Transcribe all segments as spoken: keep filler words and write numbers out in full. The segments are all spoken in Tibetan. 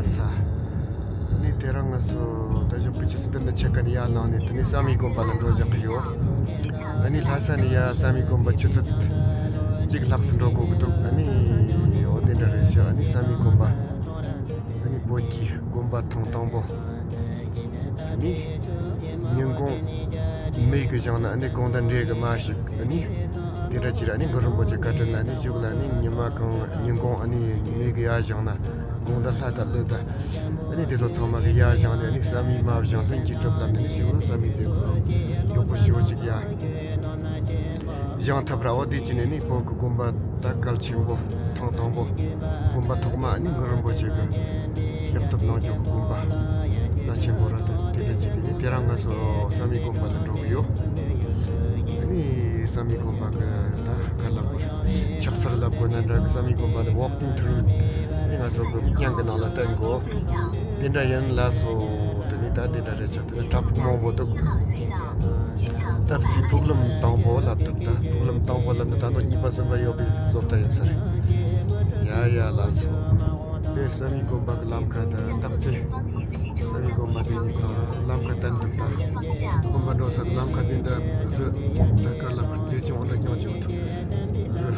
ས། ནི་དེ་རིང་ང་ཚོ་ད་ཞོགས་པའི་ཆུ་ཚོད་བདུན་དང་ཕྱེད་ཀ་ནས་ཡར་ལངས་ནས། དེ་ནས་བསམ་ཡས་དགོན་པ་ལ་འགྲོ་བཞག་གི་ཡོད། ཨ་ནི་ལྷ་ས་ནས་ཡར་བསམ་ཡས་དགོན་པ་ཆུ་ཚོད་གཅིག་ལྷག་ཙམ་འགྲོ་དགོས་ཀྱི་འདུག་ཨ་ནི་འོ་དེ་འདྲ་རེད་ཤག་ཨ་ནི་བསམ་ཡས་དགོན་པ། ཨ་ནི་བོད་ཀྱི་དགོན་པ་ཐེངས་དང་པོ། ཨ་ནི་ཉིན་གུང་མེ་གི་བཞེངས་ན། ཨ་ནི་དགོང་དག་འབྲས་གི་མར་ཞིག་ཨ་ནི་དེ་འདྲ་ཅིག་ར། ཨ་ནི་གུ་རུ་རིན་པོ་ཆེ་བཀའ་དྲིན་ལ། ཨ་ནི་གཞུག་ལ་ཨ་ནི་ཉི་མ་གང་ཉིན་གུང་ཨ་ནི་མེ་གི་ཡར་བཞེངས་ན། དགོང་དག་ལྷ་དང་ཀླུ་དང་ཨ་ནི་དེ་ཚོ་ཚང་མ་གི་ཡར་བཞེངས་ནས། ཨ་ནི་བསམ་ཡས་མར་བཞེངས། ལྷུན་གྱིས་གྲུབ་ལབ་ནས། ཨ་ནི་གཞུག་ལ་བསམ་ཡས་དེ་མགྱོགས་པོ་ཞེ་པོ་ཅིག་ཡར་བཞེངས་ཐུབ་ར། འོ་དེ་བྱས་ནས་ནི་བོད་ཀྱི་དགོན་པ་ད་གལ་ཆེན་པོ་ཐེངས་དང་པོ། དགོན་པ་ཐོག་མ་ནི་གུ་རུ་རིན་པོ་ཆེ་གི་ཞབས་བཏབ་གནང་རྒྱུ་གི་དགོན་པ་རྩ་ཆེན་པོ་རེད་འདུག་དེ་འདྲ་བྱས་ཏེ་ནི་དེ་རིང་ང་ཚོ་བསམ་ཡས་དགོན་པ་ལ་འགྲོ་གི་ཡོད། ཨ་ནི་བསམ་ཡས་དགོན་པ་གི་ད་ག་ལབ་དགོས། ཕྱག་འཚལ་ལབ་དགོས་ན་འདྲ་གི། བསམ་ཡས་དགོན་པ་ལ་ཝོག་ཀིང་ཐུར་ནི་ང་ཚོ་གི་སྙིང་གི་ནང་ལ་བསྟན་དགོས། དེ་འདྲ་ཡིན་ལགས་སོ། དེ་ནི་ད་དེ་འདྲ་རེད་ཤག་དེ་ནི་བྲག་ཕུག་མང་པོ་འདུག་སྟག་རྩེ་ཕུག་ལམ་དང་པོ་ལབ་འདུག་ད་ཕུག་ལམ་དང་པོ་ལབ་ན་ད་ནོ་གཉིས་པ་གསུམ་པ་ཡོད་པའི་བཟོ་ལྟ་ཡིན་ས་རེད། ཡ་ཡ་ལགས་སོ། དེ་བསམ་ཡས་དགོན་པ་གི་ལམ་ཁ་དང་སྟག་རྩེ། བསམ་ཡས་དགོན་པ་དེ་གཉིས་ཀ་ལམ་ཁ་བསྟན་འདུག་ད་དགོན་པ་འགྲོ་སར་ལམ་ཁ་དེ་འདྲ་རུ་ད་ག་ལ་བར་མཛེས་ལྗོངས་འདྲ་རྐྱང་ཅིག་འདུག་རུ།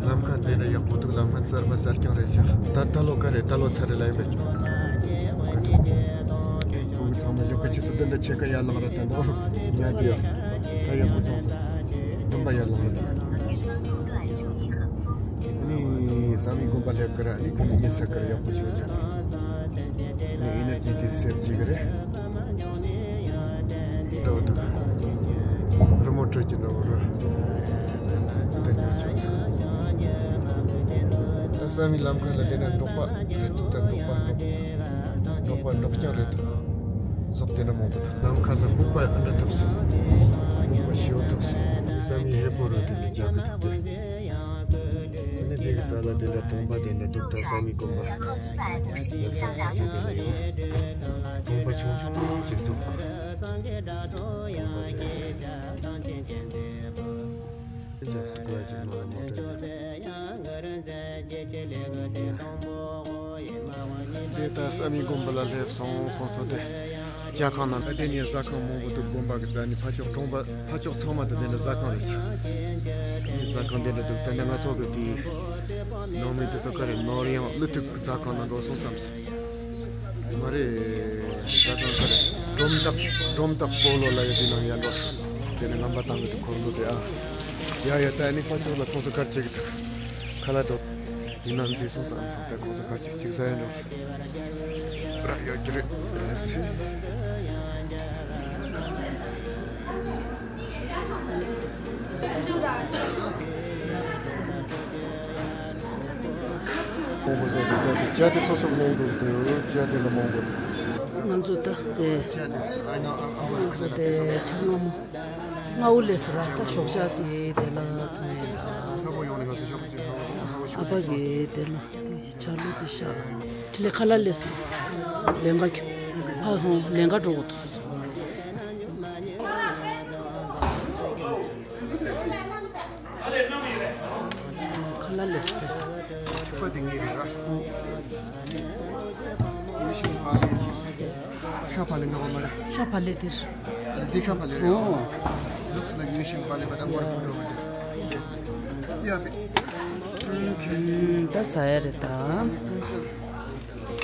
ལམ་ཁ་དེ་འདྲ་ཡག་པོ་འདུག་ལམ་ཁ་གསར་པ་གསར་རྐྱང་རེད་ཤག་ད་ད་ལོ་ག་རེད། ད་ལོ་ཚར་རེད་ལ་ཡིན་པས། ཁོང་གི་ཚང་མ་ཞོགས་ཀའི་ཆུ་ཚོད་བདུན་དང་ཕྱེད་ཀ་ཡར་ལངས་རེད། ད་ནོ་ཉལ་དེ་ཡ་ད་ཡག་པོ་བྱུང་སོང་། བདུན་པ་ཡར་ལངས་རེད། ནི་བསམ་ཡས་དགོན་པ་སླེབས་ཀྱི་ར། ནི་ཁོང་གི་ཉི་ཟེར་ཀྱི་ར་ཡག་པོ་ཞིག་བྱུང་། ནི་ཨེ་ནར་ཇི་དེ་སེབ་བྱེད་ཀྱི་རེད། འགྲོ་འདུག་རི་མོ་བྲིས་ཀྱི་འགྲོ་རུ། འདི་ཉོ་ཆོག་ད་བསམ་ཡས་ལམ་ཁ་ལ་དེ་ན་འབྲོག་པ་རེད་འདུག་ད་འབྲོག་པ་འབྲོག་འབྲོག་པ་འབྲོག་རྐྱང་རེད་འདུག་ཟོག་དེ་འདྲ་མང་པོ་འདུག་ལམ་ཁ་ལ་སྨུག་པ་ཨ་འདྲ་ཐུབ་སོང་། སྨུག་པ་ཞེ་པོ་ཐུབ་སོང་། བསམ་ཡས་ཧས་པོ་རུ་དེ་ནས་རྒྱག་གི་འདུག་སྟེ། ཨ་ནི་དེ་གི་རྩ་ལ་དེ་འདྲ་གྲོང་པ་དེ་འདྲ་འདུག་ད་བསམ་ཡས་དགོན་པ་ཡབ་སྲས་ཚོ་ཚོ་དེ་ལ་ཡོད། གྲོང་པ་ཆུང་ཆུང་ཅིག་འདུག་གྲོང་པ་དེ་འདྲ་ས་གོ་ཡ་ཅིག་མ་ལ་མོ་ཊ་འདི་ད་བསམ་ཡས་དགོན་པ་ལ་སླེབས་སོང་། ཁོང་ཚོ་དེ་ཇ་ཁང་ནང་ད་དེ་ནས་ཟ་ཁང་མང་པོ་འདུག་དགོན་པ་གི་རྩ་ནས་ཕར་ཕྱོགས་གྲོང་པ་ཕར་ཕྱོགས་ཚང་མ་དེ་དེ་འདྲ་ཟ་ཁང་རེད། ཟ་ཁང་དེ་འདྲ་འདུག་ད་ནི་ང་ཚོ་གི་དེའི་ནང་མི་དེ་ཚོ་ག་རེ་ནོར་ཡང་ཀླུ་ཐུག་ཟ་ཁང་ནང་འགྲོ་སོང་བསམ་སོང་། མ་རེད། ཟ་ཁང་ག་རེ་སྒྲོམ་སྟེགས་སྒྲོམ་སྟེགས་སྤོ་ལོ་ལ་ཡོད་དེ་ནང་ཡར་འགྲོ་སོང་། དེ་ནས་རྔན་པ་བཏང་གི་འདུག་འཁོར་ལོ་དེ་ཨ། ཡ་ཡ་ད་ནི་ཕར་ཕྱོགས་ལ་ཁོང་ཚོ་ག་རེ་བྱེད་ཀྱི་འདུག་ཁ་ལག་འདུག་ཡིན་ན་མཛེས་སོང་བསམ་སོང་། ད་ཁོང་ཚོ་ག་ཅིག་ཅིག་ཟ་ཡ་འགྲོ་རག་ཡོད་ཀྱི་རེད། ཨ་ཙི། མང་པོ་ཟ་འདུག་ད་དེ་ཇ་དེ་སོ་སོ་གནང་འདུག་དེ་ཇ་དེ་ལ་མང་པོ་འདུག་ང་ཚོ་ད་དེ་ཇ་དེ་ཨ་ཡ་ཨ་ཨ་ང་ཚོ་དེ་ཇ་མངར་མོ། སྔ་བོ་ལས་སུ་ར་ད་ཞོགས་ཇ་དེ་དེ་ལ་ཐོན་ཡ། སྔ་བོ་ཡོང་ནས་ང་ཚོ་ཞོགས་ཇ་སྔ་བོ་ཨ་ཕ་གི་དེ་ལ་དེ་ཇ་ལུ་དེ་ཤ་ཁྲི་ལེ་ཁ་ལ་ལས་སུ་ལེན་ག་ཁྱོད་ཕ་ཧོང་ལེན་ག་འགྲོ་གོ་ཐུ་སུ་ཁ་ལ་ལས་སུ་ཐིགས་པ་དེ་ངའི་རེད་ར། ཤ་ཕ་ལེ་ང་བ་མ་ར། ཤ་ཕ་ལེ་དེ་ར། འདི་ཤ་ཕ་ལེ་རེད། ཨོ། ལུགས་སུ་ལ་ཡུན་ཤིང་ཕ་ལེ་བ་དང་མོར་སུ་འགྲོ་བ་དེ། ཡ་པེ། ད་ཟ་ཡ་རེད་ད།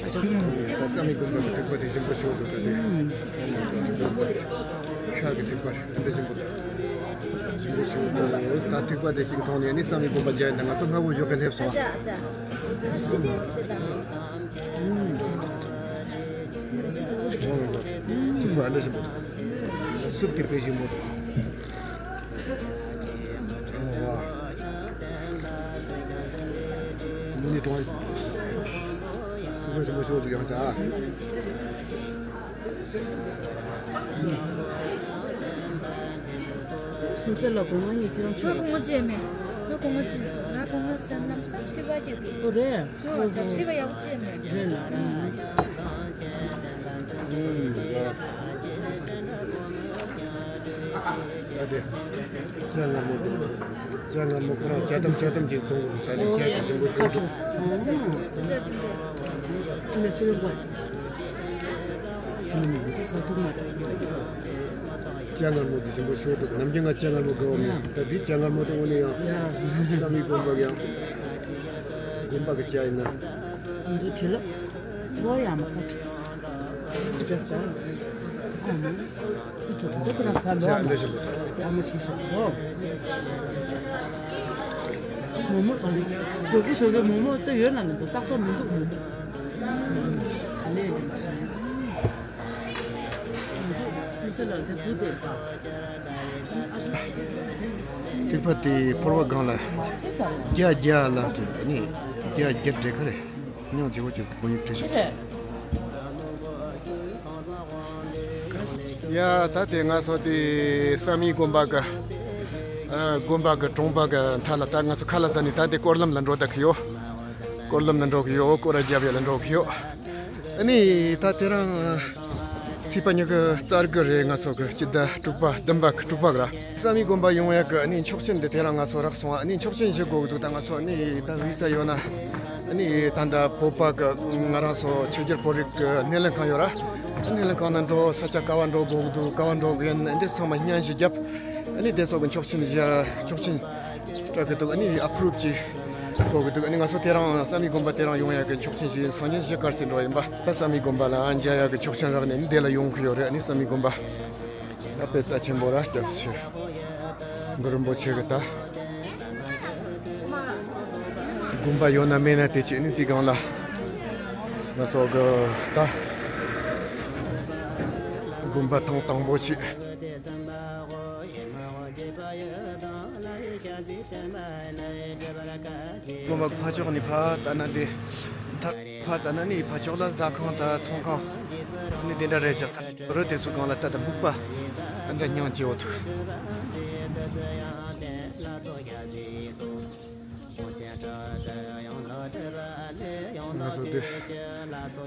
ད་བསམ་ཡས་དགོན་པ་གི་ཐིགས་པ་དེ་ཞིམ་པོ་ཞིག་འདུག་ད་དེ། ཤ་གི་ཐིགས་པ་དེ་ཞིམ་པོ་འདུག་ཞིམ་པོ་ཞིག་འདུག་ད་ཐིགས་པ་དེ་ཞིག་མཐོང་ནས་ནི་བསམ་ཡས་དགོན་པ་མཇལ་ཡ་ད་ང་ཚོ་སྔ་བོ་ཞོགས་ཀ་སླེབས་སོང་། ཨ་ཅག་ཨ་ཅག་ཐིགས་པ་ཨ་འདྲ་ཞིག་སུབ་ཀྱི་དཔེ་ཞིམ་པོ། མུ་ནི་གྲོང་། ཐིགས་པ་ཞིམ་པོ་ཞིག་འདུག་ཡང་ཅག་ཁྱོད་ཚེ་ལ་སྒོར་མོ་གཉིས་ཁྱེད་རང་ཆོག་ང་སྒོར་མོ་ཅིག་མེད། ཁྱོད་སྒོར་མོ་ཅིག་ང་སྒོར་མོ་ཟེར་ལམ་སང་ཁྲི་པ་རྒྱབ་ཀྱི། ཨོ་རེད། ཁྱོད་ད་ཁྲི་པ་ཡག་པོ་ཅིག་མེད། རེད་ལ་ར། ད་དེ། ཅ་ལྔ་མོ་དེ། ཅ་ལྔ་མོ་ཁོ་རང་ཇ་དམ་ཇ་དམ་གྱི་བཙོང་གི་ད་དེ་ཇ་དེ་ཞིམ་པོ་ཞིག་འདུག་ཁ་ཆུ། ཅི་ལ་སེ་རེ་གོ། སེ་རེ་མི་འདུག་ས་ཐུག་མ་ཐུག་ཡོད་ཀྱི། ལྕགས་མངར་མོ་འདི་ཞིམ་པོ་ཤོར་འདུག་ནམ་རྒྱུན་ང་ལྕགས་མངར་མོ་དགའ་བ་མེད། ཡ། ད་འདི་ལྕགས་མངར་མོ་དེ་དངོས་གནས་ཡང་། ཡ། བསམ་ཡས་དགོན་པ་གི་ཡང་། དགོན་པ་གི་ལྕགས་ཡིན་ན། འདི་བྲིས་ལ། ལོ་ཡ་མ་ཁ་ཁྲི། ཇ་སྟ། ཨ་མ། ཨི་ཚོ་ཚོ་ཁོ་རང་ས་ལོ། ལྕགས་འདི་ཞིམ་པོ། ཨ་མ་ཆེ་ཤོས་ལོ། མོག་མོག་ཚང་གི། ཞོགས་ཀས་ཞོགས་ཀས་མོག་མོག་ལྟ་ཡོད་ན་ནི་འདི་རྟག་པ་མི་འདུག་མོག་མོག་ཨ་ལས་ལས་མ་ཤེས། ང་ཚོ་ཨི་སི་ལ་དེ་དུས་དེ་ས། ཐིགས་པ་དེའི་ཕོར་བ་སྒང་ལ་བརྒྱ་བརྒྱ་ལ་དེ་ནི་བརྒྱ་བརྒྱ་འབྲེལ་ག་རེ་སྙིང་རྗེ་བོ་ཅིག་བོད་ཡིག་བྲིས་ཤག་ཡ། ད་དེ་ང་ཚོ་དེ་བསམ་ཡས་དགོན་པ་གི་ཨ་དགོན་པ་གི་གྲོང་པ་གི་མཐའ་ལ། ད་ང་ཚོ་ཁ་ལག་ཟ་ནས་ད་དེ་སྐོར་ལམ་ལ་འགྲོ་ད་གི་ཡོད། སྐོར་ལམ་ལ་འགྲོ་གི་ཡོད། སྐོར་ར་རྒྱབ་ཡ་ལ་འགྲོ་གི་ཡོད། ཨ་ནི་ད་དེ་རིང་ཚེས་པ་ཉི་ཤུ་རྩ་དགུ་རེད། ང་ཚོ་གི་སྤྱི་ཟླ་དྲུག་པ། བདུན་པ་གི་དྲུག་པ་གི་ར། བསམ་ཡས་དགོན་པ་ཡོང་ཡག་གི་ཨ་ནི་ཆོག་མཆན་འདི་དེ་རིང་ང་ཚོ་རག་སོང་། ཨ་ནི་ཆོག་མཆན་ཞུ་དགོས་ཀྱི་འདུག་ད་ང་ཚོ་ཨ་ནི་ད་བི་ས་ཡོད་ན། ཨ་ནི་ད་ལྟ་བོད་པ་གི་ང་རང་ཚོ་ཕྱི་རྒྱལ་བོད་རིགས་ཀྱི་སྣེ་ལེན་ཁང་ཡོད་ར། སྣེ་ལེན་ཁང་ནང་འགྲོ་ས་ཆ་ག་བ་འགྲོ་དགོས་ཀྱི་འདུག་ག་བ་འགྲོ་དགོས་ཡིན་འདི་ཚང་མ་སྙན་ཞུ་བརྒྱབ། ཨ་ནི་དེ་ཚོ་གི་ཆོག་མཆན་བཞག་ཆོག་མཆན་སྤྲད་ཀྱི་འདུག་ཨ་ནི་ཨ་པུ་རུབ་ཅིག་དགོས་ཀྱི་འདུག་ཨ་ནི་ང་ཚོ་དེ་རིང་བསམ་ཡས་དགོན་པ་དེ་རིང་ཡོང་ཡག་གི་ཆོག་མཆན་ཞུ་ཡིན། སང་ཉིན་གཞིས་ཀ་རྩེ་འགྲོ་ཡིན་པ། ད་བསམ་ཡས་དགོན་པ་ལ་མཇལ་ཡག་གི་ཆོག་མཆན་རག་ནས་ནི་དེ་ལ་ཡོང་གི་ཡོད་རེད། ཨ་ནི་བསམ་ཡས་དགོན་པ་ད་དཔེ་རྩ་ཆེན་པོ་ར། སྐྱབས་ཆེ་གུ་རུ་རིན་པོ་ཆེ་གི་ད་དགོན་པ་ཡོད་ན་མེད་ན་དེ་ཅི་ནི་དེ་སྒང་ལ་ང་ཚོ་གི་ད་དགོན་པ་ཐེངས་དང་པོ་ཞིག་དགོན་པ་ཕ་ཕྱོགས་ནས་ཕར་ལྟ་ན་དེ། མཐའ་ཕར་ལྟ་ན་ནི་ཕ་ཕྱོགས་ལ་ཟ་ཁང་དང་ཚོང་ཁང་ནི་དེ་འདྲ་རེད་ཤག་ད་རི་དེ་ཚོ་སྒང་ལ་ལྟ་དང་སྨུག་པ་འདྲ་སྙིང་རྗེ་བོ་འདུག་ང་ཚོ་དེ་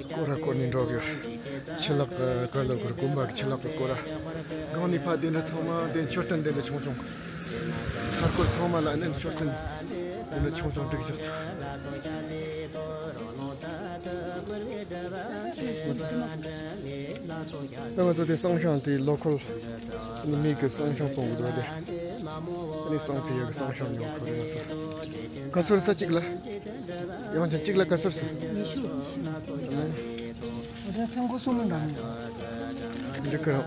སྐོར་ར་སྐོར་ནས་འགྲོ་གི་ཡོད། ཕྱི་ལོགས་ཀྱི་ག་ལོག་གི་དགོན་པ་གི་ཕྱི་ལོགས་ཀྱི་སྐོར་ར། སྒང་ནས་ཕར་དེ་འདྲ་ཚང་མ་དེ་མཆོད་རྟེན་དེ་འདྲ་ཆུང་ཆུང་། མཐའ་སྐོར་ཚང་མ་ལ་ནི་མཆོད་རྟེན་དེ་འདྲ་ཆུང་ཆུང་བསྒྲིགས་བཞག་འདུག་ད་ང་ཚོ་དེ་བསང་ཤིང་དེ་ལོ་ཁོལ་ནི་མི་གི་བསང་ཤིང་བཙོང་གི་འདུག་དེ་ནི་བསང་ཕི་ཡ་གི་བསང་ཤིང་ཉོ་ཁོ་རེ་ཡོང་ས། ག་ཚོད་ས་གཅིག་ལ། ཡང་ཅིག་གཅིག་ལ་ག་ཚོད་ས། འདི་ག་རང་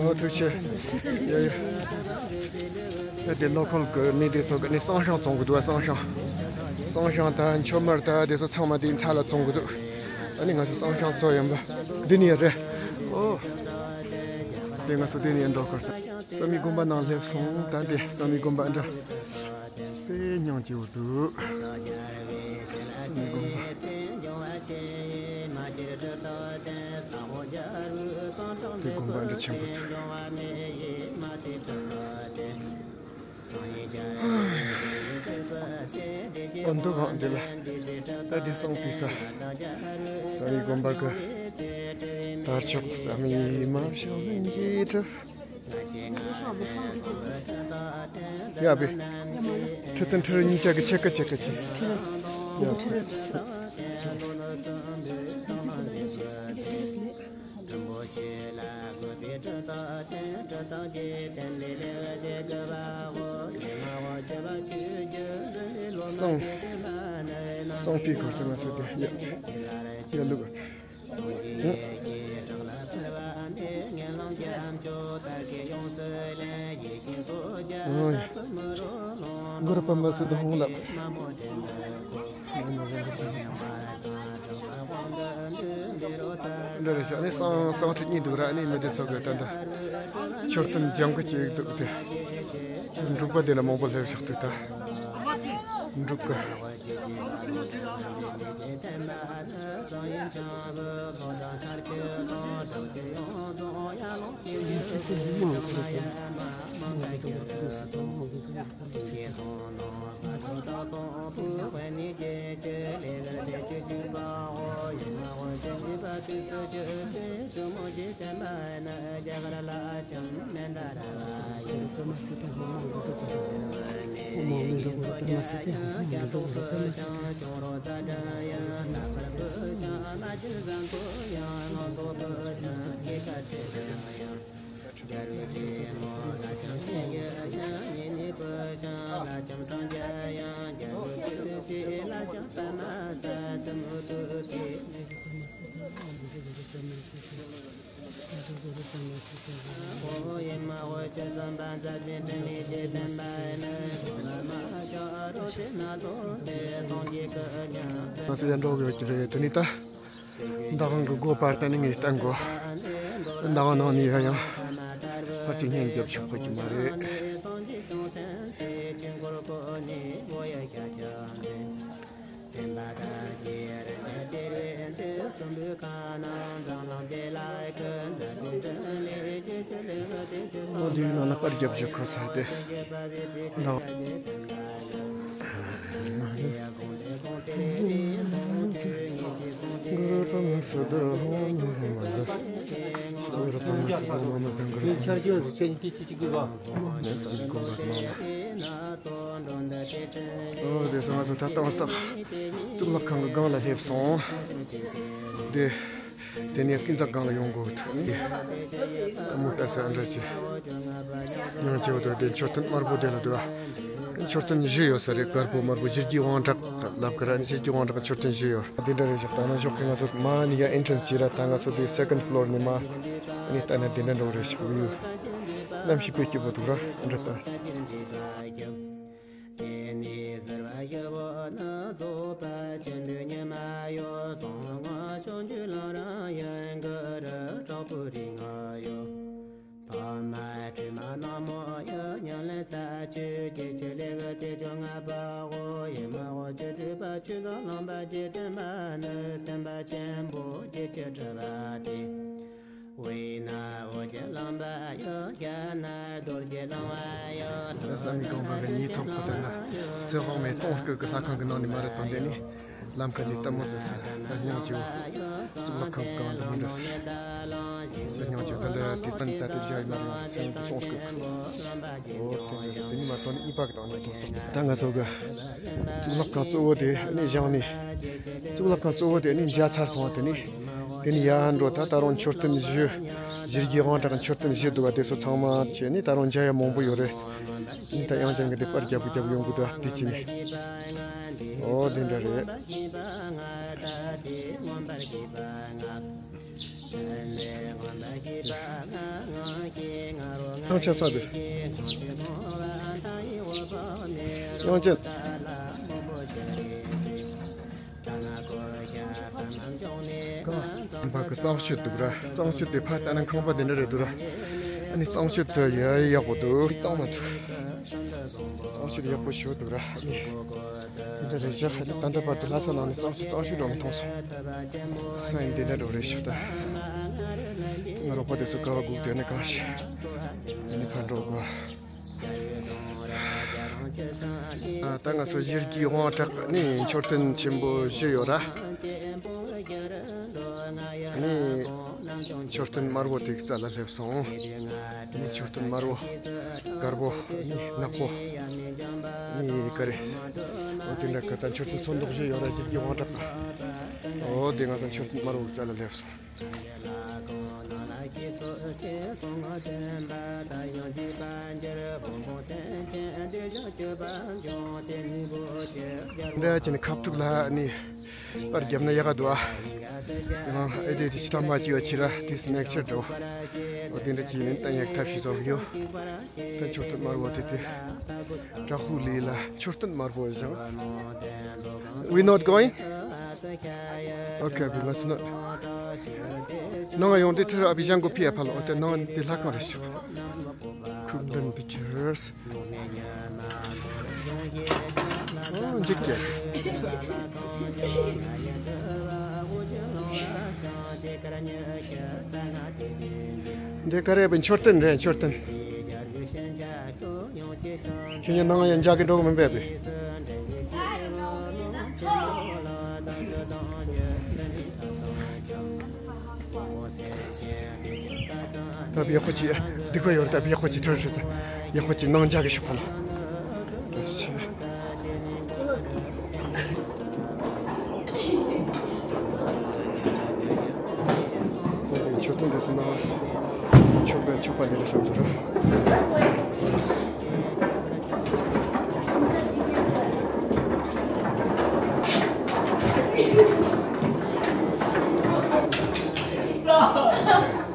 ཨོ་ཐུགས་རྗེ་ཆེ། ཡ་ཡ། ད་དེ་ལོ་ཁོལ་གི་མི་དེ་ཚོ་གི་ནི་བསང་ཤིང་བཙོང་གི་འདུག་བསང་ཤིང་། བསང་ཤིང་དང་མཆོད་མར་དང་དེ་ཚོ་ཚང་མ་དེའི་མཐའ་ལ་བཙོང་གི་འདུག་ཨ་ནི་ང་ཚོ་བསང་ཤིང་བཙོང་ཡིན་པ་འདི་ནས་རེད། ཨོ། དེ་ང་ཚོ་འདི་ནས་འགྲོ་དགོས། བསམ་ཡས་དགོན་པ་ནང་སླེབས་སོང་། ད་དེ་བསམ་ཡས་དགོན་པ་འདྲ། དཔེ་སྙིང་རྗེ་བོ་འདུག་བསམ་ཡས་དགོན་པ། དེ་དགོན་པ་འདྲ་ཆེན་པོ་འདུག་ཨ་འདུག་ག་འདི་ལ། ད་འདི་བསང་ཕི་ས། བསམ་ཡས་དགོན་པ་གི་དར་ལྕོག་བསམ་ཡས་མ་བྱང་ལྷུན་གྱིས་གྲུབ། ཡ་བི། ཁྲི་བཙུན་ཁྲི་རལ་གཉིས་ཆ་གི་ཕྱེད་ཀ་ཕྱེད་ཀ་བྱེད། ཡ། བསང་། བསང་ཕིའི་སྐོར་དེ་མ་ཟད་དེ་ཡ། ཡ་ལུག་ཨོ་ཡ། གུ་རུ་པདྨ་སིདྡྷི་ཧཱུྃ་ལ། འདྲ་རེད་ཤག་ནི་བསང་བསང་ཁྲི་གཉིས་འདུག་ར། ནི་མི་དེ་ཚོ་གི་ད་ལྟ་མཆོད་རྟེན་ལྗང་ཁུ་ཅིག་འདུག་དེ་འབྲུག་པ་དེ་ལ་མང་པོ་སླེབས་ཤག་འདུག་ད་འབྲུག་གི། ང་ཚོ་ཡར་འགྲོ་དགོས་ཀྱི་རེད། དེ་ནས་ད། མདའ་དབང་གི་སྒོ་བར་དེ་ནས་ངས་བསྟན་དགོས། མདའ་དབང་ནང་ནས་ཡར་ཡང་ཕར་ཅིག་བརྙན་རྒྱབ་ཆོག་གི་མ་རེད། འོ་དེའི་ནང་ལ་པར་རྒྱབ་བཞག་ཁོ་ས་དེ། མདའ་དབང་། ཨོ་དེ་སོང་ང་ཚོ་ད་ལྟ་བར་ཙག་གཙུག་ལག་ཁང་གི་སྒང་ལ་སླེབས་སོང་། དེ། དེ་ནས་སྐས་འཛེག་སྒང་ལ་ཡོང་དགོས་འདུག་ཨ་མོ་ལྟ་ས་འདྲ་ཅིག་ཡང་ཆེ་བ་དང་དེ་མཆོད་རྟེན་དམར་པོ་དེ་ལ་འདུག་མཆོད་རྟེན་བཞི་ཡོད་ས་རེད། དཀར་པོ་དམར་པོ་ཞི་རྒྱས་དབང་དྲག་ལབ་ཀྱི་ར། ནི་ཞི་རྒྱས་དབང་དྲག་མཆོད་རྟེན་བཞི་ཡོད། འདི་འདྲ་རེད་ཤག་ད་ནང་ཞོགས་ཀྱི་ང་ཚོ་མ་ནི་ཡ་ཨེན་ཊྲན་སི་བྱས་ར། ད་ང་ཚོ་དེ་སེ་ཀོན་ཌི་ཕི་ལོར་ནས་མ་ནི་ལྟ་ན་དེ་འདྲ་འགྲོ་རེད་ཤག་བིའུ་གནམ་གཤིས་དཔེ་སྐྱིད་པོ་འདུག་ར། འདྲ་ལྟ། དེ་ནས་ཟེར་བ་ཞིག་པོ་ནི་རྫོགས་པ་ཆེན་པོའི་ཉི་མ་ཡོད། གསང་སྔགས་ཕྱོགས་བཅུ་ལམ་རིམ་ཡན་གྱི་རི་དྲག་པོའི་རིགས་ལྔ་ཡོད། ཐོག་མ་དྲི་མ་ནག་མོ་ཡོད། ཉམས་ལེན་ས་བཅུ་སྐྱེ་མཆེད་ལས་དེ་བཅོ་ལྔ་པ་འོ། ཡིད་མ་འོ་ཆོས་སྡུད་པ་ཆོས་དང་ལོངས་པ་རྗེས་བསྟན་པ་ནི་སེམས་དཔའ་ཆེན་པོ་སྐྱེ་མཆེད་དྲུག་པ་སྟེ། དབུས་ན་ཨོ་རྒྱན་ལུང་པ་ཡོད། ཤར་ན་རྡོ་རྗེ་ལུང་པ་ཡོད། བསམ་ཡས་དགོན་པ་གི་ཉེ་ཐོག་གི་དེ་ན་ཚེ་དཔག་མེད་སྟོང་སྐུ་གི་ལྷ་ཁང་གི་ནང་ནས་མར་ཐོན། དེ་ནས་ལམ་ཁ་ནས་ལྟད་མོ་ལྟ་ས་ད་སྙིང་རྗེ་བོ། གཙུག་ལག་ཁང་གི་སྒང་དུ་མི་འདྲ་ས་ད་སྙིང་རྗེ་བོ། ད་འདི་དེ་ཙམ་ད་དེ་རྒྱ་ཡི་མ་རེད། སེམས་ཀྱི་སྟོང་སྐུ་གི། འོ་དེ་ནས་མར་ཐོན་ནས་གཉིས་པ་གི་སྟེང་ནས་ཐོན་སོང་། ད་ང་ཚོ་གི་གཙུག་ལག་ཁང་གཙོ་བོ་དེ་ནས་བཞེངས་ནས། གཙུག་ལག་ཁང་གཙོ་བོ་དེ་ནས་མཇལ་ཚར་སོང་བ། དེ་ནས་དེ་ནས་ཡར་འགྲོ། ད་ད་རུང་མཆོད་རྟེན་བཞི། ཞི་རྒྱས་དབང་དྲག་མཆོད་རྟེན་བཞི་འདུག་པ། དེ་ཚོ་ཚང་མ་བྱས་ནས་ད་རུང་མཇལ་ཡ་མང་པོ་ཡོད་རེད། ད་དབྱངས་ཅན་གྱིས་དེ་པར་རྒྱབ་རྒྱབ་ཡོང་གི་འདུག་དེ་བྱས་ནས། ཨོ་དེ་འདྲ་རེད། ཐང་ཆད་ས་དེ། དབྱངས་ཅན། ཁང་པ་གི་གཙང་ཆུ་འདུག་ར། གཙང་ཆུ་དེ་ཕར་ལྟ་ན་ཁང་པ་དེ་འདྲ་རེད་འདུག་ར། ཨ་ནི་གཙང་ཆུ་དེ་ཡ་ཡག་པོ་འདུག་གཙང་མ་འདུག་གཙང་ཆུ་དེ་ཡག་པོ་ཞེ་པོ་འདུག་ར། ཨ་ནི་དེ་འདྲ་རེད་ཤག་ད་ལྟ་བར་དུ་ལྷ་ས་ནང་ནས་གཙང་ཆུ་གཙང་ཆུ་འདྲ་མི་མཐོང་སོང་། ཨ་ནི་དེ་འདྲ་འགྲོ་རེད་ཤག་ད་ང་རོགས་པ་དེ་ཚོ་ག་བ་སྒུག་དེ་ནི་གང་ཤེས། དེ་ནི་ཕར་འགྲོ་དགོས། ད་ང་ཚོ་ཞི་རྒྱས་དབང་དྲག་ནི་མཆོད་རྟེན་ཆེན་པོ་བཞི་ཡོད་ར། ནི་མཆོད་རྟེན་དམར་པོ་དེའི་རྩ་ལ་སླེབས་སོང་། ནི་མཆོད་རྟེན་དམར་པོ། དཀར་པོ། ནི་ནག་པོ། ནི་ག་རེ། འོ་དེ་འདྲ་ག་ད་མཆོད་རྟེན་ཚོན་མདོག་བཞི་ཡོད་ར། ཞི་རྒྱས་དབང་དྲག་འོ་དེ་ང་ཚོ་མཆོད་རྟེན་དམར་པོའི་རྩ་ལ་སླེབས་སོང་། འདྲ་བྱས་ནས་ཁ་ཐུག་ལ་ནི་པར་བརྒྱབ་ན་ཡག་ག་འདུག་ཨ། ཡང་ཨེ་དེ་དེ་ཕྱི་ཐ་མ་ཅིག་ཡོད་ཕྱི་ར་དེ་སི་ནེག་ཆར་འགྲོ། འོ་དེ་འདྲ་བྱས་ནས་ད་ཡག་ཐབས་ཤིག་བཟོ་གི་ཡོད། ད་མཆོད་རྟེན་དམར་པོ་དེ་དེ། བྲག་ཕུག་ལི་ལ་མཆོད་རྟེན་དམར་པོ་བཞེངས། We not going? Okay, we must not. ནང་ཡོང་དུས་ཐེར་ཨ་བི་ཞང་གོ་ཕི་ཨ་ཕ་ལོ་དེ་ནང་དེ་ལྷ་ཁང་རེད་ཤག Cook them pictures. འཇིགས་སྐྱེ། འདི་ག་རེ་བའི་མཆོད་རྟེན་རེད། མཆོད་རྟེན། ཁྱོད་ཉིད་ནང་ཡང་འཇག་གི་འགྲོ་གི་མིན་པས་པས། ད་ཡག་པོ་ཅིག་སྡིག་པ་ཡོད་རེད། ད་ཡག་པོ་ཅིག་ཁྲོད་ཁྲོད་ཡག་པོ་ཅིག་ནང་འཇག་གི་ཤོག་པ་ལ། མཆོད་རྟེན་དེ་སོང་ན་མཆོད་པའི་མཆོད་པ་འདི་ལ་ཤོག་ཐུབ་ར།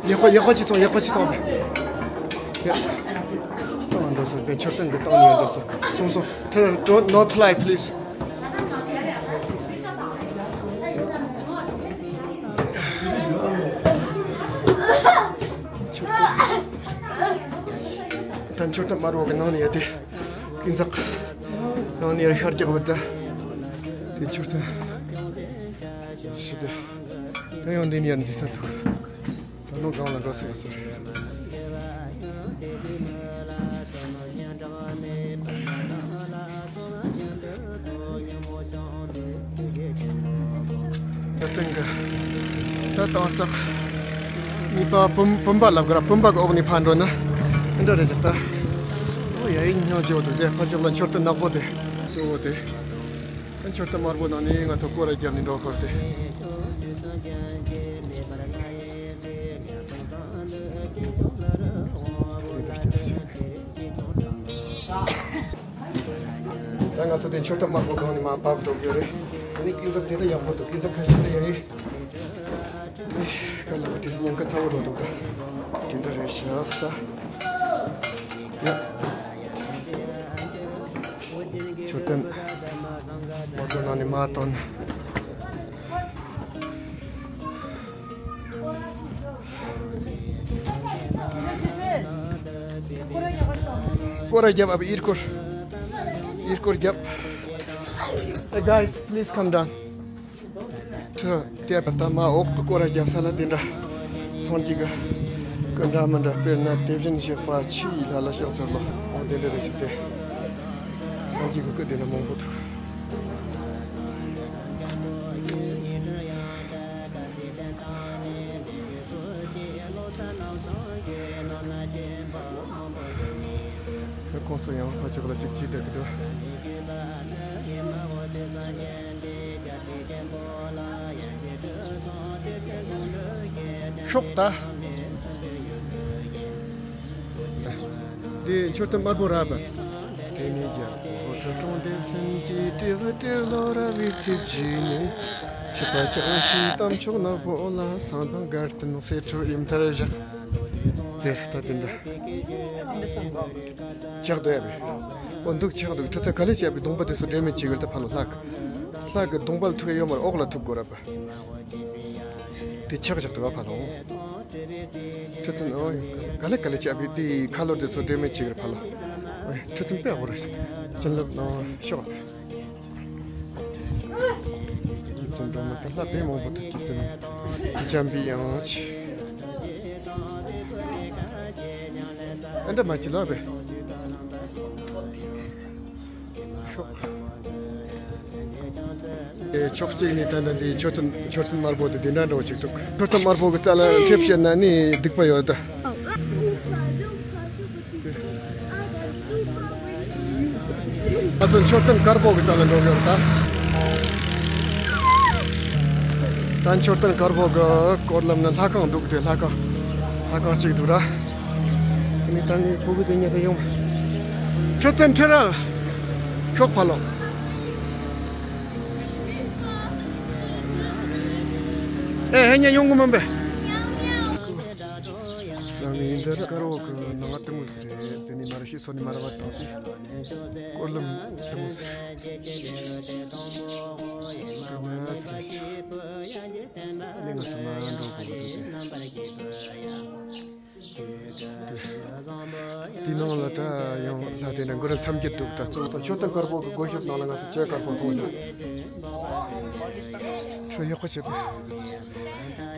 ཡག་པོ་ཡག་པོ་ཅིག་སོང་། ཡག་པོ་ཅིག་སོང་བས། ཡ། གཏོང་འགྲོ་སོང་བས། མཆོད་རྟེན་གྱི་གཏོང་ནས་འགྲོ་སོང་། སོང་སོང་། Turn, don't, not fly, please. ད་མཆོད་རྟེན་དམར་པོ་གི་ནང་ནས་ཡོད་དེ། ཀུན་བཟང་། ནང་ནས་ཡར་ཤར་རྒྱག་པ་ད། དེ་མཆོད་རྟེན། ཞི་བདེ། ད་ཡང་འདི་ནས་ཡར་འཛིན་ས་འདུག་ད་ནང་སྒང་ལ་འགྲོ་ས་ཡོད་ཟེར། ད་སྟེང་གི་ད་དང་སག་གཉིས་པ་བུམ་བུམ་པ་ལབ་གི་ར། བུམ་པ་གི་འོག་ནས་ཕར་འགྲོ་ན་འདི་འདྲ་རེད་ཟེར་ད། ཨོ་ཡ་ཡིན་སྙིང་རྗེ་བོ་འདུག་དེ་ཕར་ཕྱོགས་ལ་མཆོད་རྟེན་ནག་པོ་དེ་གཙོ་བོ་དེ། མཆོད་རྟེན་དམར་པོ་ནང་ནས་ང་ཚོ་སྐོར་ར་བརྒྱབ་ནས་འགྲོ་ཁར་དེ། ད་ང་ཚོ་དེ་མཆོད་རྟེན་དམར་པོ་སྒང་ནས་མར་བབས་འགྲོ་གི་རེད། དེ་ནས་ཀུན་རྫོབ་དེ་ད་ཡག་པོ་འདུག་ཀུན་རྫོབ་ཁ་ཤས་ད་ཡག་ཡིན། ཨེ། ག་ལ་བ་དེ་ཉེན་ཁ་ཚ་བོ་འགྲོ་འདུག་ག་དེ་འདྲ་རེད་ཤག་ས། ཡ། མཆོད་རྟེན་མོ་ཊ་ནང་ནས་མར་ཐོན། སྐོར་ར་རྒྱབ། ཨ་ཕ་ཨིར་སྐོར། ཨིར་སྐོར་རྒྱབ། Hey guys, please come down. ཁྲི་དེ་ད་མ་འོག་ཏུ་སྐོར་ར་རྒྱབ་ས་ལ་དེ་འདྲ་སངས་རྒྱས་ཀྱི་སྐུ་འདྲ་མི་འདྲ། དཔེར་ན་དེ་བཞིན་གཤེགས་པ་ཆོས་ཀྱི་ལྷ་ལ་ཕྱག་འཚལ་ལོ། འོ་དེ་འདྲ་རེ་ཞིག་སྟེ་སངས་རྒྱས་ཀྱི་སྐུ་དེ་འདྲ་མང་པོ་འདུག་ཁོང་ཚོ་ཡང་ཕ་ཕྱོགས་ལ་ཅིག་ཅིག་བསྡད་ཀྱི་འདུག་ཤོག་ད། འདི་མཆོད་རྟེན་དམར་པོ་ར་བ། དེ་ནས་རྒྱལ་པོ་ཁྲི་སྲོང་ལྡེ་བཙན་གྱིས་སྤྲེའུ་སྤྲེལ་ལོ་ར་བའི་ཚེས་བཅུའི་ཉིན། ཆིབས་པ་བཅགས་ཤིང་རྟ་མཆོག་ནག་པོ་ལ་བསང་དང་དགའ་སྟོན་གསེར་ཁྲིར་གཡུ་མཐར་བཞག་དེར་ད་དེ་འདྲ། ཆག་འདུག་ཡ་བས། འོ་འདུག་ཆག་འདུག་ཁྲི་ཚན་ག་ལེ་བྱས་པའི་གདོང་པ་དེ་ཚོ་འབྲལ་མེད་བྱེད་དགོས་ད་ཕ་ལོ་ལྷག་ལྷག་གི་གདོང་པ་ལ་ཐུག་ཡོད་མ་རེད། འོག་ལ་ཐུག་དགོས་ར་བ། དེ་ཆག་ཆག་འདུག་བ་ཕ་ལོ། ཁྲི་ཚན་ཨོ་ག་ལེ་ག་ལེ་བྱས་པའི་དེ་ཁ་ལོ་དེ་ཚོ་འབྲལ་མེད་བྱེད་དགོས་ར་ཕ་ལོ། ཨོ་ཁྲི་ཚན་དཔེ་འོ་ར་བྱིན་རླབས་ནང་ཤོག་ཁྲི་ཚན་འགྲོ་མ་ཐག་ལྷ་དཔེ་མང་པོ་ཐུག་ཁྲི་ཚན་འཇམ་པའི་དབྱངས་ཆེ། ཨ་འདྲ་མ་བྱེད་ལ་བས། ཤོག་ཨེ་ཕྱོགས་གཅིག་ནས་ད་ལྟ་འདི་མཆོད་རྟེན་མཆོད་རྟེན་དམར་པོ་དེ་འདི་འདྲ་འདྲ་བོ་ཅིག་འདུག་མཆོད་རྟེན་དམར་པོ་གི་རྩ་ལ་མཆེབ་བཤད་ན་ནི་སྡིག་པ་ཡོད་ད། ང་ཚོ་མཆོད་རྟེན་དཀར་པོ་གི་རྩ་ལ་འགྲོ་གི་ཡོད་ད། ད་མཆོད་རྟེན་དཀར་པོ་གི་སྐོར་ལམ་ན་ལྷ་ཁང་འདུག་དེ་ལྷ་ཁང་། ལྷ་ཁང་གཅིག་འདུག་ར། ནི་ད་ནི་ཕྲུ་གུ་དེ་ཉེ་དུ་ཡོང་། ཁྲི་ཚན་ཁྲི་རལ། ཤོག་ཕ་ལོ། ཨེ་ཧེ་ཉེ་ཡོང་གི་མིན་པས། ས་ནི་འདི་དཀར་པོ་གི་ནང་ལྟད་མོ་ཟེར་རེད། དེ་ནི་མ་ར་ཤི་སོ་ནི་མ་ར་བ་དང་སི། སྐོར་ལམ་ལྟད་མོ་ཟེར་རེད། དེ་ནི་ཟེར་རེད། ནི་ང་ཚོ་མ་འགྲོ་དགོས་ཀྱི་འདུག་སྟེ། དེ་ནང་ལ་ད་ཡང་ལྷ་དེ་འདྲ་མགོ་ར་མཚམས་བརྒྱད་འདུག་ད་གཙོ་བོ་ད་མཆོད་རྟེན་དཀར་པོ་གི་སྒོ་ཞབས་ནང་ལ་ང་ཚོ་ཇ་དཀར་པོ་འཐུང་ཡོད། ཁྲོ་ཡག་པོ་བྱེད་པ།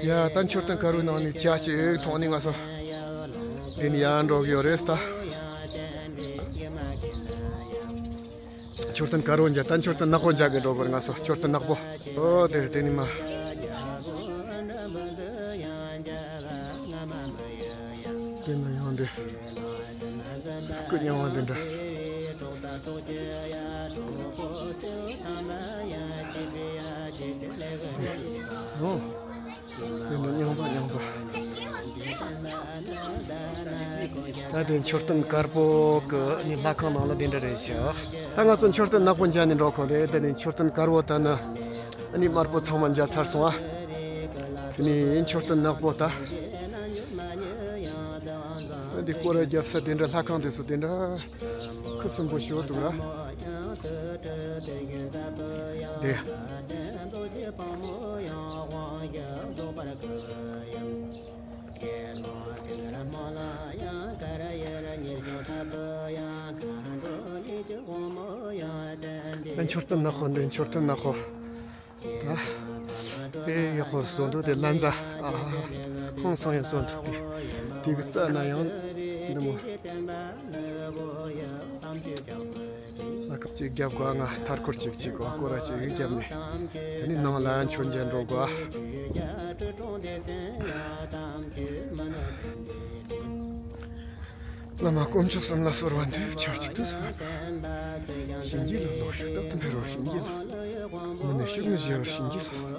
ཡ་ད་མཆོད་རྟེན་དཀར་པོའི་ནང་ནས་ཇ་ཅིག་འཐུང་ནས་ང་ཚོ་དེ་ནས་ཡར་འགྲོ་གི་ཡོད་རེད་ད། མཆོད་རྟེན་དཀར་པོ་མཇལ། ད་མཆོད་རྟེན་ནག་པོ་མཇལ་གི་འགྲོ་དགོས་རེད་ང་ཚོ། མཆོད་རྟེན་ནག་པོ། ཨོ་དེ་རེད། དེ་ནི་མ། དེ་ན་ཡང་འདི་སྐུ་རྙིང་བ་འདི་འདྲ། ཨོ། དེ་ནི་རྙིང་པ་རྙིང་པ། ད་དེ་མཆོད་རྟེན་དཀར་པོ་གི་ནི་ལྷ་ཁང་ནང་ལ་དེ་འདྲ་རེད་ཤག་ད་ང་ཚོ་མཆོད་རྟེན་ནག་པོ་མཇལ་ནས་འགྲོ་གོ་རེད། དེ་ནི་མཆོད་རྟེན་དཀར་པོ་ད་ནི་ཨ་ནི་དམར་པོ་ཚང་མ་མཇལ་ཚར་སོང་ཨ། དེ་ནི་མཆོད་རྟེན་ནག་པོ་ད། འདི་སྐོར་ར་རྒྱབ་ས་དེ་འདྲ། ལྷ་ཁང་དེ་ཚོ་དེ་འདྲ་ཁུ་སིམ་པོ་ཞིག་འདུག་ར། དེ། མཆོད་རྟེན་ནག་པོ་འདི། མཆོད་རྟེན་ནག་པོ། ད་དེ་ཡག་པོ་བཟོ་འདུག་དེ་ལན་ཚ། ཨ། ཧང་སང་ཡང་བཟོ་འདུག་དེ། དེ་གི་རྩ་ན་ཡང་འདི་མོ། ཨ་ཁ་གཅིག་རྒྱབ་དགོས། ང་མཐའ་སྐོར་གཅིག་གཅིག་གོ་སྐོར་ར་གཅིག་རྒྱབ་ནས། དེ་ནི་ནང་ལ་མཆོད་མཇལ་འགྲོ་དགོས། བླ་མ་དཀོན་མཆོག་གསུམ་ལ་གསོལ་བ་འདེབས། ཆར་ཆུ་དུས་སུ་ཕན་པ། བྱིན་གྱིས་རློབས། ལོ་ཕྱུགས་རྟག་ཏུ་འཕེལ་བར་བྱིན་གྱིས་རློབས། མི་ནད་ཕྱུགས་ནད་ཞི་བར་བྱིན་གྱིས་རློབས།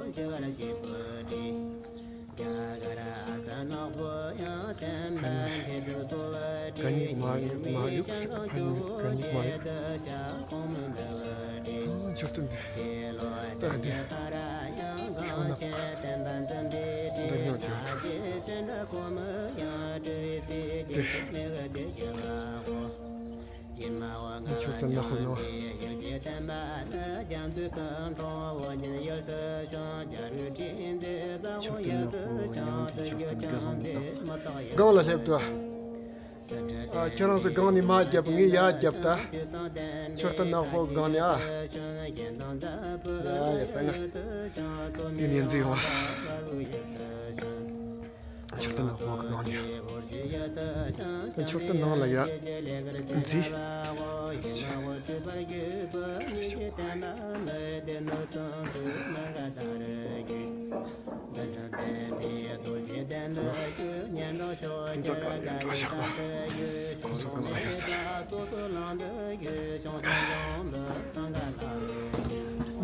ཕན་མེད་གད་སྙིགས་མ་མ་གཡུག་ཟེར། ཕན་མེད་གད་སྙིགས་མ་གཡུག་མཆོད་རྟེན་འདི། ད་འདི་ཤོག་ན་འདྲ་མྱོང་བྱེད་ཐུབ། དེ། མཆོད་རྟེན་ནག་པོ་ནོ། མཆོད་རྟེན་ནག་པོ་ཡང་དེ་མཆོད་རྟེན་དགེ་སློང་འདི་དང་སྒང་ལ་སླེབས་དུས། ཨ། ཁྱེད་རང་ཚོ་སྒང་ནས་མར་རྒྱབ། ངས་ཡར་རྒྱབ་ད། མཆོད་རྟེན་ནག་པོ་སྒང་ནས་ཨ། ཡ་ཡ་ད་ང་། དེ་ནས་འཛིན་བ། མཆོད་རྟེན་ནག་པོ་གི་ནང་ནས། མཆོད་རྟེན་ནང་ལ་ཡ་འཛུལ། ཁྱེད་ཚོ་གང་ལ་ཡོད་ཟེར།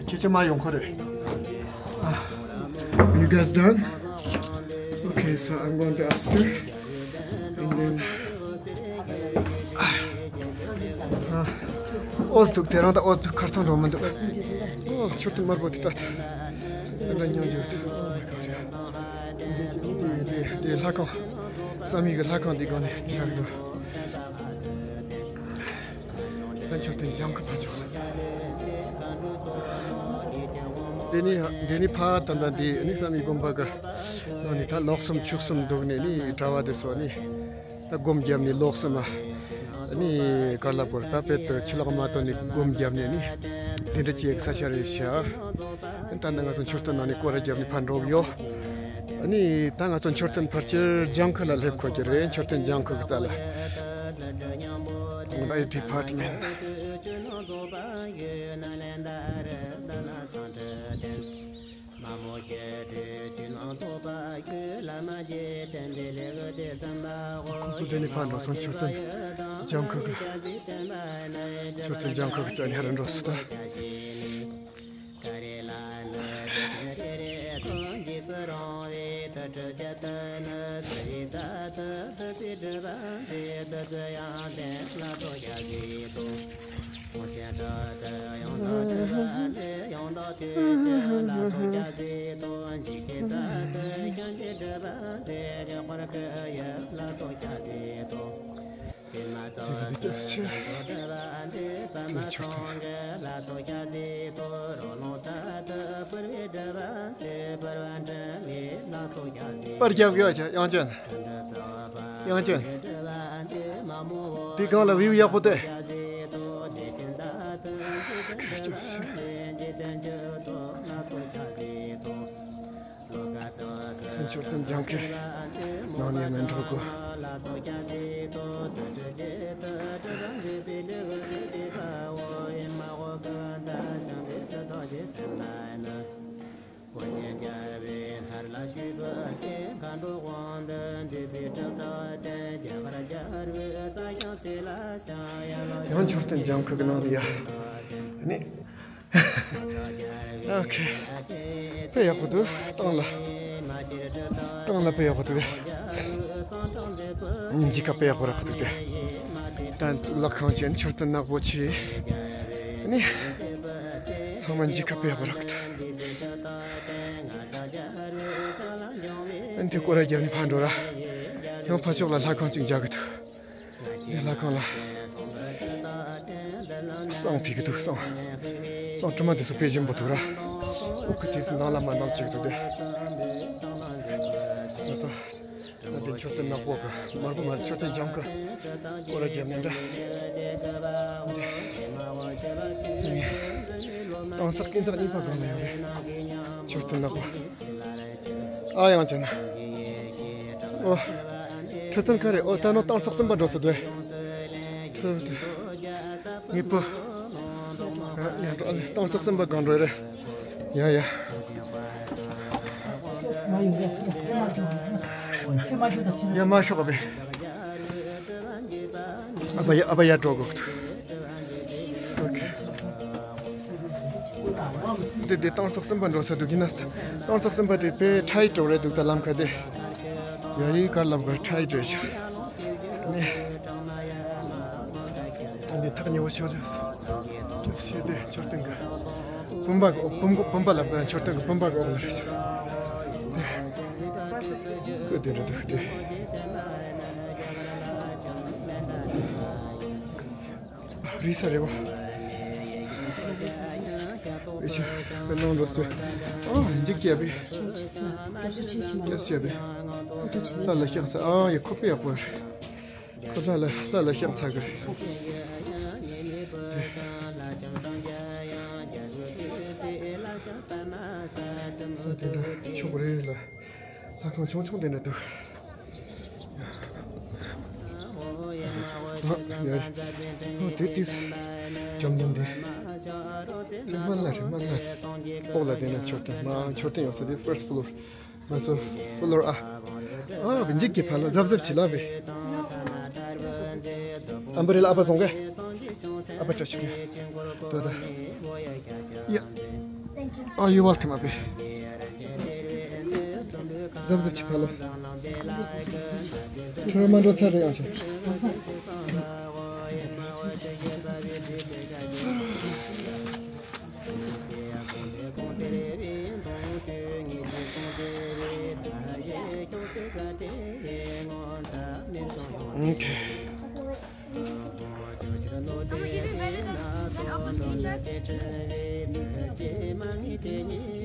ཁྱེད་ཚོ་མར་ཡོང་གི་རེད། You guys done? Okay, so I'm going to ask her. And then, ཨོ་ཙི་འདུག་དེ་རིང་ད་ཨོ་ཙི་ཁར་ཚང་འགྲོ་མི་འདུག་ཨོ། མཆོད་རྟེན་དམར་པོ་དེ་ལྟ། ད་ལྟ་སྙིང་རྗེ་ཡོད། འདི་ལྷ་ཁང་། བསམ་ཡས་ཀྱི་ལྷ་ཁང་འདི་སྒང་ནས་ཤར་འགྲོ། ད་མཆོད་རྟེན་ལྗང་ཁུ་ཕར་ཕྱོགས། འདི་ནི་འདི་ནི་ཕ་ད་ལྟ་འདི་ནི་བསམ་ཡས་དགོན་པ་གི་ནང་ནས་ད་ལོ་གསུམ་ཕྱོགས་གསུམ་འདུག་ནས་ནི་གྲྭ་བ་དེ་ཚོ་ནི་ད་སྒོམ་བརྒྱབ་ནས་ལོ་གསུམ་མ་ནི་ག་རེ་ལབ་དགོས་རེད། ད་དཔེ་དེ་ཆུ་ལོག་མ་གཏོང་ནས་སྒོམ་བརྒྱབ་ནས་ནི་འདི་འདྲ་ཅིག་ས་ཆ་རེད་ཤག་ད་ནི་ང་ཚོ་མཆོད་རྟེན་ནང་ནས་སྐོར་ར་བརྒྱབ་ནས་ཕར་འགྲོ་གི་ཡོད། ཨ་ནི་ད་ང་ཚོ་མཆོད་རྟེན་ཕལ་ཆེར་ལྗང་ཁུ་ལ་སླེབས་དགོས་ཀྱི་རེད། མཆོད་རྟེན་ལྗང་ཁུ་གི་རྩ་ལ། དེ་ནི་ད་ཡི་ཌི་པར་ཊི་མེན་ཊི། ཁོང་ཚོ་དེ་ནས་ཕར་འགྲོ་སོང་། མཆོད་རྟེན་ལྗང་ཁུ་གི། མཆོད་རྟེན་ལྗང་ཁུ་གི་རྩ་ནས་ཕར་འགྲོ་སོང་ད། ཅིག་འདི་སྐྱབས་ཆེ། དེ་མཆོད་རྟེན། པར་རྒྱབ་ཡོད་ཀྱང་། དབྱངས་ཅན། དབྱངས་ཅན། དེ་སྒང་ལ་བིའུ་ཡག་པོ་དེ། མཆོད་རྟེན་ལྗང་ཁུ་ནང་ནས་མི་འགྲོ་གོ། ཡང་མཆོད་རྟེན་ལྗང་ཁུ་གི་ནང་དུ་ཡ། ནི། ཨོ་ཁེ། དཔེ་ཡག་པོ་འདུག་སྟེང་ལ། སྟེང་ལ་དཔེ་ཡག་པོ་འདུག་ཉིན་གཅིག་ཁ་དཔེ་ཡག་པོ་རག་གི་འདུག་སྟེ། ད་གཙུག་ལག་ཁང་ཆེན་མཆོད་རྟེན་ནག་པོ་ཆེ། ནི། ཚང་མ་མཇལ་ཁ་དཔེ་ཡག་པོ་རག་གི་འདུག་ཨ་ནི་དེ་སྐོར་ར་རྒྱབ་ནས་ཕར་འགྲོ་ར། ཡང་ཕར་ཕྱོགས་ལ་ལྷ་ཁང་གཅིག་མཇལ་གི་འདུག་དེ་ལྷ་ཁང་ལ། བསང་ཕུལ་གི་འདུག་བསང་། བསང་དྲི་མ་དེ་ཚོ་དཔེ་ཞིམ་པོ་འདུག་ར། ཨོ་ཁེ། དེ་ཚོ་ནང་ལ་མར་ནང་བཅུག་འདུག་སྟེ། ང་ཚོ། ད་དེ་མཆོད་རྟེན་ནག་པོ་གི་དམར་པོ་མར་མཆོད་རྟེན་ལྗང་ཁུ་སྐོར་ར་རྒྱབ་ནས་འདྲ། དང་ས་སྐྱིན་ཚང་གཉིས་པ་སྒང་ལ་ཡོད་རེད། མཆོད་རྟེན་ནག་པོ། ཨ་ཡང་བྱས་ན། ཨོ། ཁྲི་ཚང་ག་རེ། ཨོ་ད་ནོ་རྟ་མཆོག་གསུམ་པ་འགྲོ་ས་དུས། ཁྲི་དེ། ངེས་པོ། ཡ་འགྲོ་ཨ་ལེ། རྟ་མཆོག་གསུམ་པ་སྒང་འགྲོ་རེད། ཡ་ཡ། ཡ་མ་ཤོག་ཨ་བེ། ཨ་བ་ཡ། ཨ་བ་ཡ་འགྲོ་དགོས་འདུག་ཨོ་ཁེ། འདི་འདི་རྟ་མཆོག་གསུམ་པ་འགྲོ་ས་འདུག་ཡིན་ན། རྟ་མཆོག་གསུམ་པ་དེ་དཔེ་ཁྲ་ཡི་འགྲོ་རེད་འདུག་ད་ལམ་ཁ་དེ། ཡ་ཡི་གར་ལམ་ཁ་ཁྲ་ཡི་འགྲོ་ཤག་ནི། ད་འདི་ཐག་ཉེ་བོ་ཤོར་ལེ་སོང་། ཤེས་དེ་མཆོད་རྟེན་གི་བུམ་པ་གི་འོག་བུམ་གི་བུམ་པ་ལ་མཆོད་རྟེན་གི་བུམ་པ་གི་འོག་ལ་རེད་ཤག་ཀུ་དེ་འདྲ་འདུག་སྟེ། རི་ས་རེད་བ། ཨེ་ཆ་པེ་ནང་འགྲོ་སྟེ། ཨ་འཇིགས་སྐྱེ་བས། སྐྱབས་སུ་མཆི་ཞེས་མ། སྐྱབས་སུ་མཆི་བས། ལྷ་ལ་ཕྱག་འཚལ། ཨ་ཡ་ཁོ་དཔེ་ཡག་པོ་རེད། ཁོ་ལྷ་ལ་ལྷ་ལ་ཕྱག་འཚལ་གི་རེད། ས་དེ་འདྲ་ཆུང་རེད་ལ། ལྷ་ཁང་ཆུང་ཆུང་དེ་འདྲ་འདུག་ཨ་ཡ། ཨོ་དེ་ཏིས། འཇམ་འཇམ་དེ། རི་མ་ལ་རི་མ་ལ། ཨོ་ལ་དེ་ན་མཆོད་རྟེན། མ་མཆོད་རྟེན་ཡོད་ས་དེ་first floor། ང་ཚོ་ཕུ་ལོར་ཨ། ཨ་བི་འཇིགས་ཀྱི་ཕ་ལ་གཟབ་གཟབ་བྱེད་ལ་བི། ཨམ་བི་རི་ལ་ཨ་ཕ་བཟུང་གི། ཨ་ཕ་བཀྲ་ཤིས་ཀྱི། དོ་ད། ཡ། ཨ་you welcome ཨ་བི། གཟབ་གཟབ་བྱེད་ཕ་ལོ། ཁྲོ་མ་འགྲོ་ཚར་རེད་ཡང་ཆེ། Okay.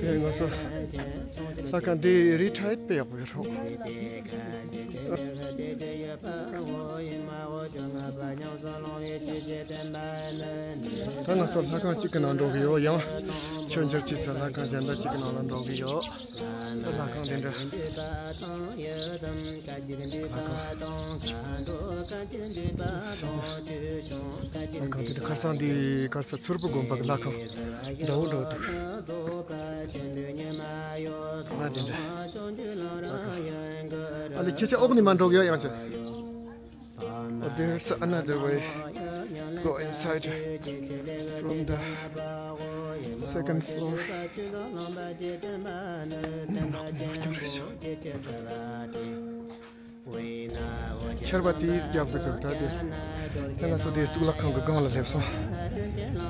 དེ་ང་ཚོ་ལྷ་ཁང་འདི་རི་ཁྲོད་དཔེ་ཡག་པོ་ཡོད་རེད། ད་ང་ཚོ་ལྷ་ཁང་གཅིག་གི་ནང་འགྲོ་གི་ཡོད། ཡང་མཆོད་མཇལ་བྱེད་ས་ལྷ་ཁང་གཞན་དག་གཅིག་གི་ནང་ལ་འགྲོ་གི་ཡོད། ད་ལྷ་ཁང་དེ་འདྲ། ལྷ་ཁང་། ལྷ་ཁང་དེ་འདྲ། ཁར་སང་དེ་ཁར་སང་མཚུར་ཕུ་དགོན་པ་གི་ལྷ་ཁང་འདྲ་བོ་འདྲ་བོ་འདུག་ང་དེ་འདྲ། ཨ་ལེ་ཁྱེད་ཅག་འོག་ནས་མར་འགྲོ་གི་ཡོད་ཡང་ཆེ། Oh, there's another way. Go inside from the second floor. ཆར་པ་དེ་རྒྱབ་ཀྱི་འདུག་ད་དེ། ད་ང་ཚོ་དེ་གཙུག་ལག་ཁང་གི་སྒང་ལ་སླེབས་སོང་།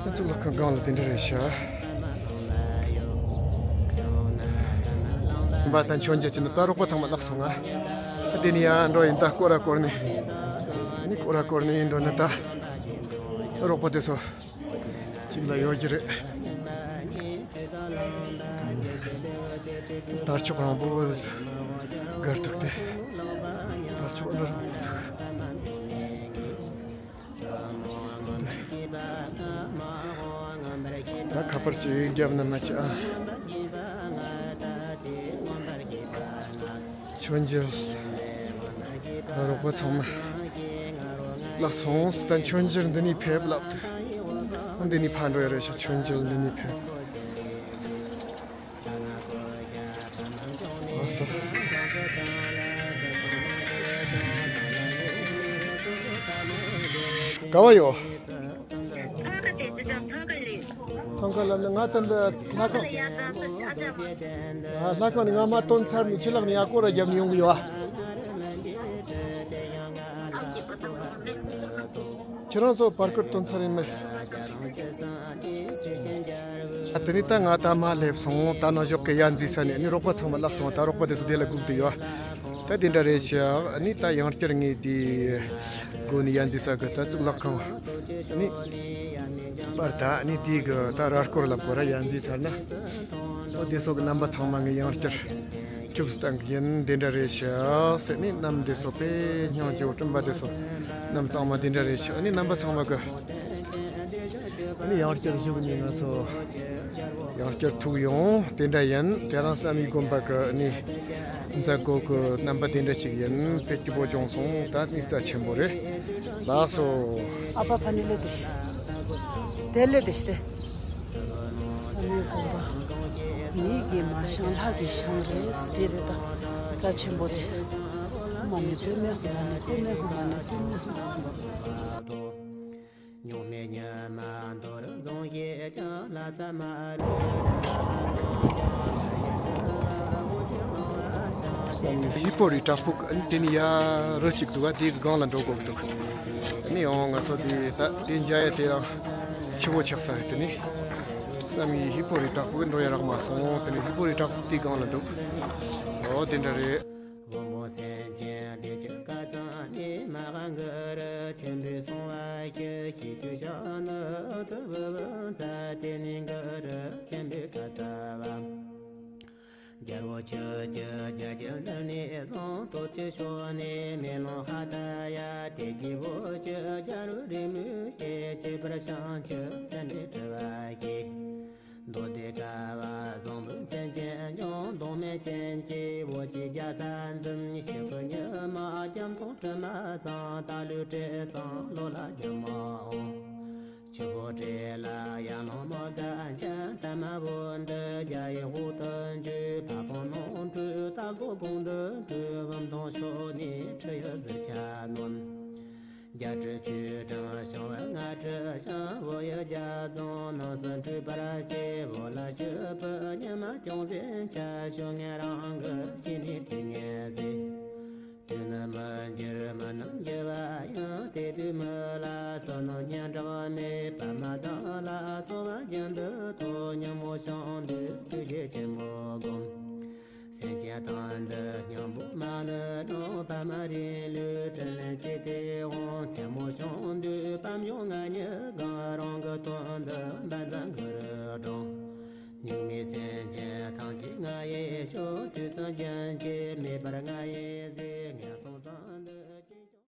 གཙུག་ལག་ཁང་སྒང་ལ་དེ་འདྲ་རེད་ཤག་བ་དང་མཆོད་མཇལ་བྱས་ནས་ད་རོགས་པ་ཚང་མ་བརླག་སོང་ང་། ད་དེ་ནས་ཡར་འགྲོ་ཡིན། ད་སྐོར་ར་སྐོར་ནས། ནི་སྐོར་ར་སྐོར་ནས་འགྲོ་ནས་ད་རོགས་པ་དེ་ཚོ་གཅིག་ལ་ཡོད་ཀྱི་རེད། དར་ལྕོག་རིང་པོ་སྒར་འདུག་སྟེ། དར་ལྕོག་འདྲ་རིང་པོ་འདུག་ད་ཁ་པར་ཅིག་བརྒྱབ་ན་མ་བྱེད་ཨ། མཆོད་མཇལ། ད་རོགས་པ་ཚང་མ་བརླག་སོང་། ད་མཆོད་མཇལ་འདི་ནས་ཕེབས་ལབ་འདུག་འདི་ནས་ཕར་འགྲོ་ཡ་རེད་ཤག་མཆོད་མཇལ་འདི་ནས་ཕེབས། ག་བ་ཡོད། ཐང་ཀ་ལ་ནི་ང་ད་འདི་ལྷ་ཁང་། ལྷ་ཁང་ནི་ང་མ་བཏོན་ཚར་ནས་ཕྱི་ལོགས་ནས་ཡར་སྐོར་ར་བརྒྱབ་ནས་ཡོང་གི་ཡོད། ཁྱེད་རང་ཚོ་བར་སྐོར་བཏོན་ཚར་ཡིན་མེད། ཨ་དེ་ནས་ད་ང་ད་མ་སླེབས་སོང་། ད་ནང་ཞོགས་ཀྱི་ཡར་འཛེགས་ས་ནས་ནི་རོགས་པ་ཚང་མ་བརླག་སོང་། ད་རོགས་པ་དེ་ཚོ་དེ་ལ་སྒུག་བསྡད་ཡོད། ད་དེ་འདྲ་རེད་ཤག་ཨ་ནི་ད་ཡང་བསྐྱར་ངས་དེ་སྒོ་ནས་ཡར་འཛེགས་ས་གི་ད་གཙུག་ལག་ཁང་ནི་པར་ད་ནི་དེ་གི་ད་ར་སྐོར་ལ་སྐོར་ར་ཡར་འཛེགས་ཚར་ན། ཨོ་དེ་ཚོ་གི་རྣམ་པ་ཚང་མ་ངས་ཡང་བསྐྱར་ཁྱུག་སུ་བཏང་གི་ཡིན། དེ་འདྲ་རེད་ཤག་ཟེར་ནས་གནམ་འདི་ཚོ་དཔེ་སྙིང་རྗེ་བོ། སྤྲིན་པ་འདི་ཚོ་གནམ་གཙང་མ་འདི་འདྲ་རེད་ཤག་ཨ་ནི་རྣམ་པ་ཚང་མ་གི་ཨ་ནི་ཡང་བསྐྱར་བཞུགས་ནས་ང་ཚོ་ཡང་བསྐྱར་ཐུག་ཡོང་། དེ་འདྲ་ཡིན། དེ་རིང་བསམ་ཡས་དགོན་པ་གི་ཨ་ནི་མཛད་སྒོ་གི་རྣམ་པ་དེ་འདྲ་ཅིག་ཡིན། དཔེ་སྐྱིད་པོ་བྱུང་སོང་། ད་ནི་རྩ་ཆེན་པོ་རེད། ལགས་སོ། ཨ་ཕ་ཕ་ནི་ལེ་དུ་ཤི། དེ་ལེ་དུ་ཤི་དེ། བསམ་ཡས་དགོན་པ། མི་གི་མ་ཤང་ལྷ་གི་ཤང་རེད། དེ་རེད་ད། རྩ་ཆེན་པོ་དེ། མ་ནི་བུད་མེད་ཧུ་མ་ནི་བུད་མེད་ཧུ་མ་ནི་བུད་མེད་ཧུ་མ། ཉུང་མེད་ཉི་མ་མདོར་འཛོམས་ཞེས་ཀྱང་ལ་ས་མ་རེད། ཧི་པོ་རི་བྲག་ཕུག་དེ་ནི་ཡ་རུ་ཅིག་འདུག་ག་དེའི་སྒང་ལ་འགྲོ་དགོས་འདུག་ཨ་ནི་ཡང་ང་ཚོ་དེ་ད་དེ་མཇལ་ཡ་དེ་རང་ཆེ་བོ་ཆགས་ས་རེད། དེ་ནི་བསམ་ཡས་ཧི་པོ་རི་བྲག་ཕུག་འགྲོ་ཡ་རག་མ་སོང་། དེ་ནི་ཧི་པོ་རི་བྲག་ཕུག་དེའི་སྒང་ལ་འདུག་ཨོ་དེ་འདྲ་རེད། བུམ་པ་སེམས་ཅན་བདེ་སྐྱིད་དཀར་གཙང་ནས། མ་གང་གི་རུ་ཆེན་པོའི་གསུང་བ་ཞུ། ཞིག་ཞུ་བྱང་ནི་དུ་བུ་བུ་མཛའ། དེ་ནས་གི་རུ་ཆེན་པོའི་དཀར་རྩ་བ། རྒྱལ་པོ་ཆོས་ཀྱི་རྒྱལ་གྱི་མདུན་ནས་བཟུང་། སྟོབས་ཀྱི་ཕྱོགས་ནས་མེ་ལོང་ཧ་ད་ཡ། དེ་རྒྱལ་པོ་ཆོས་རྒྱལ་རུ་རེ་མོས་ཞེས། གཅེས་པར་བྱང་ཆུབ་སེམས་དཔའི་སྤྲུལ་པ་ཞིག་མདོ་སྡེ་དཀའ་བ་བཟང་པོའི་མཚན་ཅན་ཀྱང་། མདོ་སྨད་ཅན་གྱི་བོད་ཀྱི་རྒྱལ་ས་འཛིན། ཞིག་པོ་ཉི་མ་རྒྱ་མཐོང་དྲི་མ་གཙང་། རྟ་ལོས་བྲེགས་སང་ལོ་ལ་རྒྱུ་མ་འོང་། ཆུ་བོ་བྲེ་ལ་ཡར་ལངས་མོ་ག་ཆེན། ཏ་མ་བོ་འདི་རྒྱ་ཡི་འོག་ཏུ་འཇུ། ཕ་བོང་ནོར་འཁྲུལ་རྟ་སྒོ་གོང་དུ་འཁྲུལ། བུམ་ཐང་ཕྱོགས་ནས་ཁྲི་ཡི་གཟི་ཆ་ནོན། རྒྱ་ཁྲི་ཆོས་སྒྲོན་ཞང་བོད་རྔ་ཁྲི་ཞང་། བོད་ཡུལ་རྒྱ་རྫོང་ནང་སུ་འཁྲུལ་པར་བྱེད། བོད་ལ་ཞི་བདེ་ཉི་མ་ཅུང་ཟད་འཆར། ཤོག་ངན་རང་གི་ཞི་གནས་དུས་ངན་ཟད། དུས་ནི་མི་འགྱུར་མི་རྣམས་འགྱུར་བ་ཡང་། དེ་དུས་མི་ལ་བསོད་ནམས་སྙན་གྲགས་མེད། པདྨ་དང་ལ་སོགས་པ་རྒྱུན་དུ་ཐོབ། ཉོན་མོངས་ཞིང་འདུས་དུས་རྒྱུད་ཆེན་པོ་བསྒོམ། སེམས་ཅན་དོན་དུ་སྙིང་པོ་མ་ནུབ་རུང་། པདྨ་རིང་ལུས་དྲིན་ལན་ཆེ་སྟེ་འོང་། མཚན་མོ་ཞིང་འདུས་པད་འབྱུང་ང་གཉིས་གང་། རང་གི་དོན་དུ་བཛྲ་གུ་རུ་བགྲང་། སྙིགས་མའི་སེམས་ཅན་ཐམས་ཅད་ང་ཡིས་སྐྱོབ། དུས་གསུམ་རྒྱུན་ཆད་མེད་པར་ང་ཡིས་གཟིགས། ངན་སོང་གསུམ་དུ།